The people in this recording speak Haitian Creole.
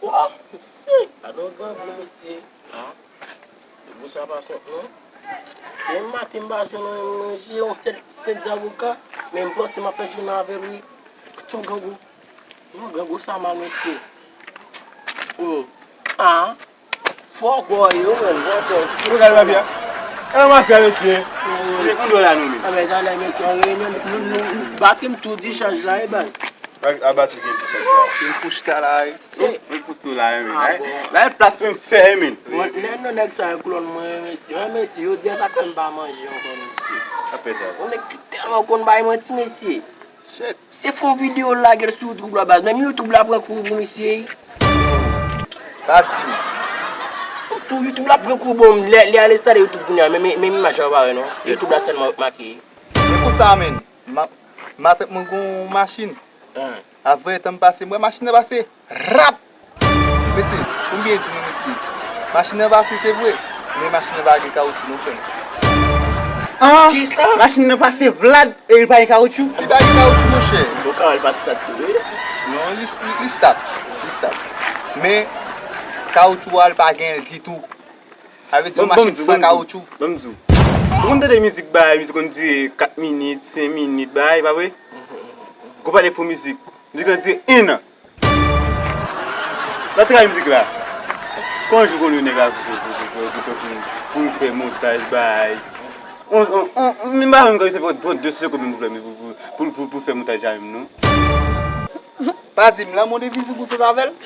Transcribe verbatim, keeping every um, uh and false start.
Oh, mesye, gade yon grangou, mesye. Grangou sa pa senp, non. Demen maten, m pa jwenn anyen manje, yon sèl ti sèt zaboka, men m panse m ap fè jounen avè l, wi. Kote yon grangou? Non, grangou sa mal, mesye. Hmm. Ah. Fò kò yo, menm, fò kò. Ou gade mafya? E mafya, mesye. Se konn dòla nou menm. Ah, men, talè, mesye, an reyinyon, nou, nou, nou, batri m tou dichaj la, e baz. A, a batri gen dichaj la. Se m fou chita la, wi. Se m fou sou la, wi. Ah, bon. La, e plas pou m fè, men. Bon, lè nou nèg sa yo klòn mwen, mesye. Mwen, mesye, yo di a sa fè m pa manje ankò, mesye. Sa fè sa. Yon nèg ki tèlman konn bay manti, mesye. Shit. Se fon videyo l lage l sou YouTube la, baz. Menm YouTube la pran kou pou misye. Pa di m. Tou YouTube la pran kou, bon, lè, lè al enstale YouTube kounye a, men, men, men imaj la w pa wè, non. YouTube la sèlman make. Se pou sa, menn. Ma, matant mwen gon machin. Ah. Avè tan m pase, m wè machin nan pase. Rap! Mesye, konbyen di nou, mesye? Machin nan pase, se vre, men machin nan pa gen kawotchou non, frè m. Ah! Kisa? Machin nan pase Vlad e li pa gen kawotchou? Li pa gen kawotchou, monchè. Bon, kawotchou pa start tou, wi. Non, li, li, li start. Li start. Men, kawotchou a, li pa genyen ditou. Sa vle di yon machin san kawotchou. Ban m di w. Ou konn tande mizik bay, mizik konn dire kat minit, senk minit, bay, pa vre? Gwo pale pou mizik. Mizik lan dire en an. Batay mizik la. Konn jou konn yon nèg la pou, pou, pou l fè montaj bay. On, on, on, on, m pa menm ka se pran de segonn pou fè, pou, pou, pou, pou fè montaj la menm, non. Pa di m, lanmou de fizik ou sot avè l?